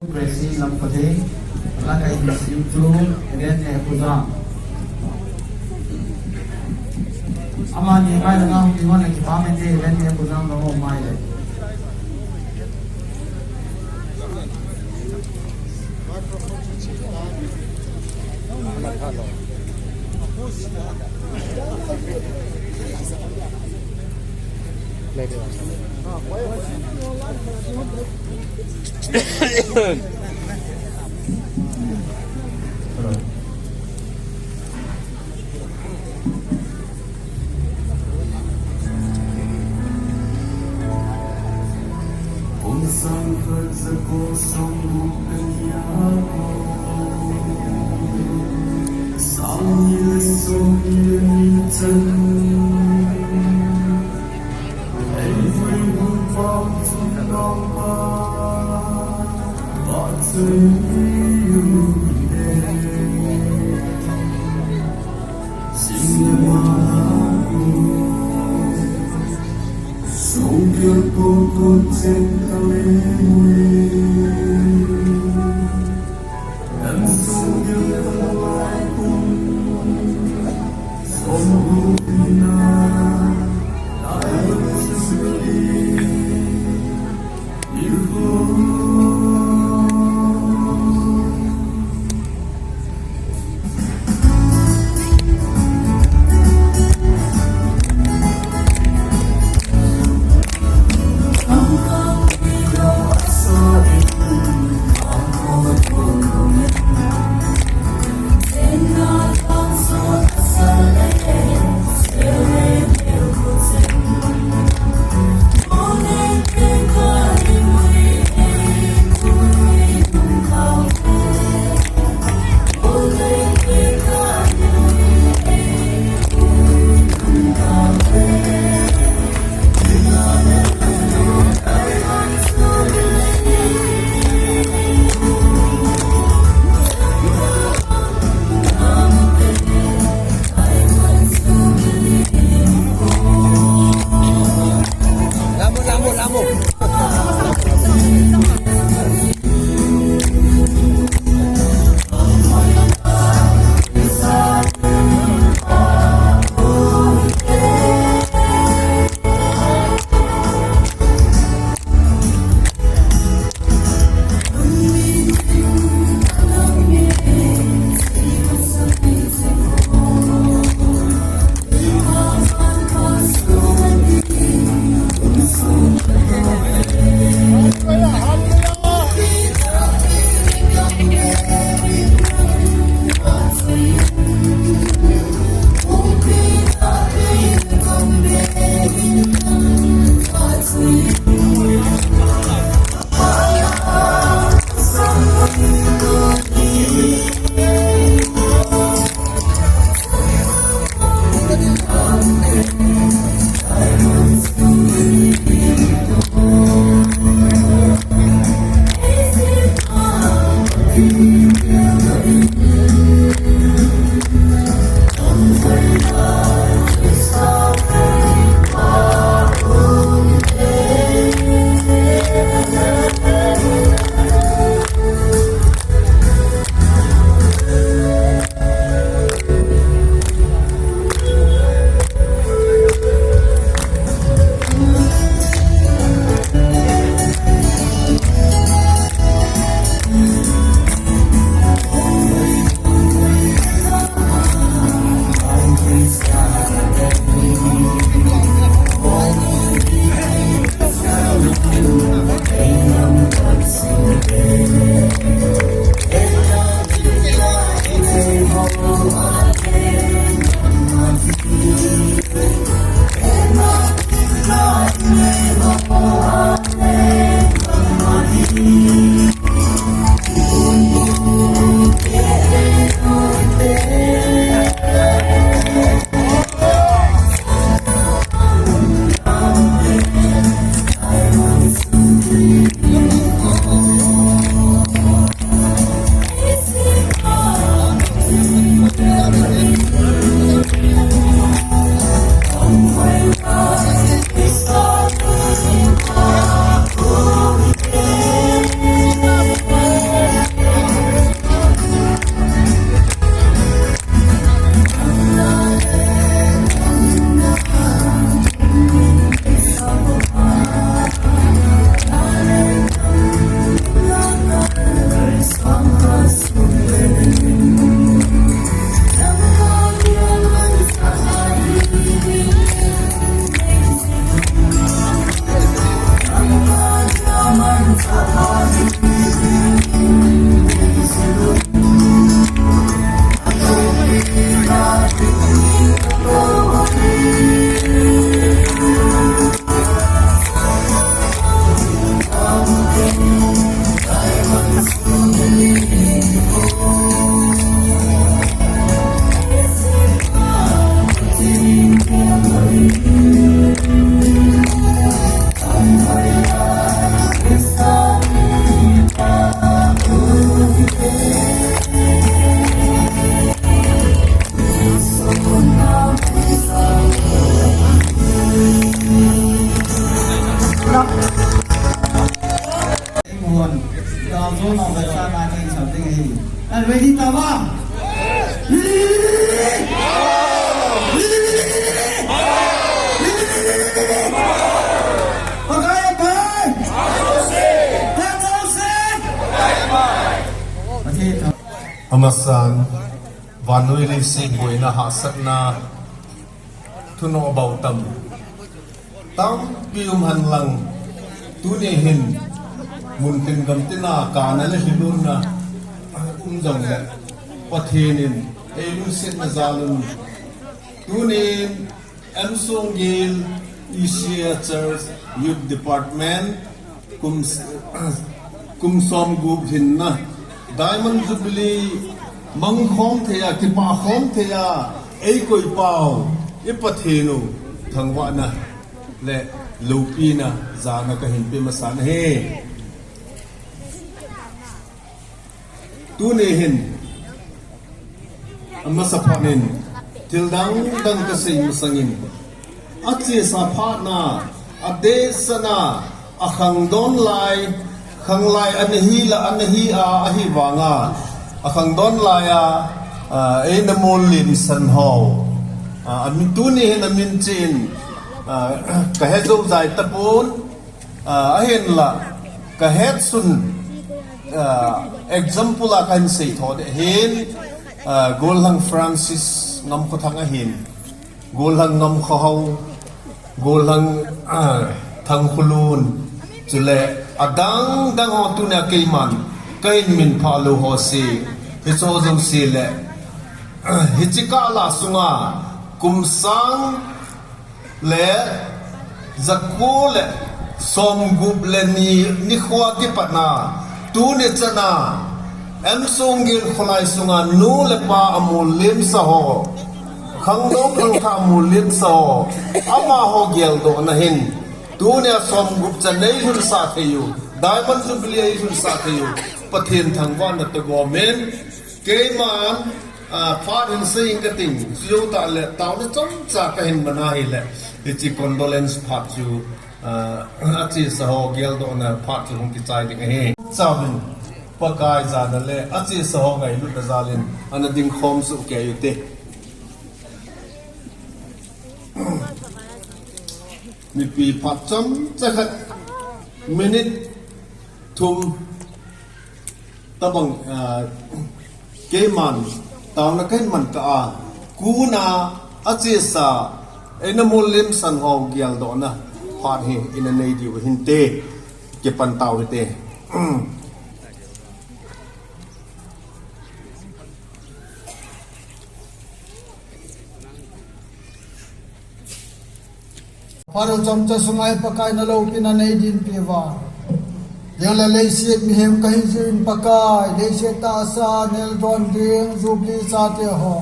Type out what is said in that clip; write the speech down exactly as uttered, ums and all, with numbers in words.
Gracie Lamkothe, Lakai Hisim chu, Ren Nehpujang. Amani mai langa hung ding hon le kipah inte, Ren Nehpujang langa hung mai le. Tao zo na ve sa na keng sa ting hi. Are ready, tava? Pakai, pakai! Pakai, pakai! Amasan, vannoi leiset boina hahsatna thunoh bautam tampi um henlang, tuni hin mun tin gam tina kana le hilunna um jongle, Pathen in eilungsetna jalun, tunin M. Songgel E C A Church Youth Department kum, kum somgup hinna Diamond Jubilee mangkhom thei a, kipah khom thei a, eikoi pau i Pathen u thangvahna le loupina jana kahin pe masan ahi. Tuni hin, amasa phat in, thil dang dang kasei masangin, achesa phatna, adehsetna, akhangdon lai, khanglai ana hi la, ana hi a, ahi vanga, akhangdon lai a, a, eina molin san ho. A, amin tuni hin amin chen, a, kahe jou jai tapon, a, ahinla, kahet sun, a, example a kahin sei tho de hin, a, Golhang Francis Ngamkhothang ahin, Golhang Ngamkhohao, Golhang, a, Thangkhulun, chule adang dang ho tunia keiman kahin minphah lou ho si, hicho jouse le, hiche kah la sunga kum sang le jako le somgup le ni, nikho kipatna, tuni chana, M. Songgel kholai sunga nu le pa amolin sa ho, khangdong khangthah amolin sa ho, amaho geldohna hin, tunia somgup chan eilhunsah thei u, Diamond Jubilee eilhunsah thei u, Pathen thangvahna toh gomin, keiman, a, phat hin sei inge kating, chujou tah le, taona chomcha kahin man ahile, hiche condolence phat chu, a, achesa ho geldohna phat chu hung kichai ding ahi. Chauvin, Pakai jana le, achesa ho ngailutna jalin, ana dingkhom soh kei ute. Mipi phat chomcha khat, minute thum, tabang, ah, keiman, taona kahin man kah a, kuna achesa, eina molin san ho geldohna phat hi ina nei diu hinte, kipan tau hite. Phat chomcha sunga Pakai naloupina neidinpi uva, hijongle leiset mihem kahi jeh in Pakai, leiset tahsa neldon ding, Jubilee chate ho,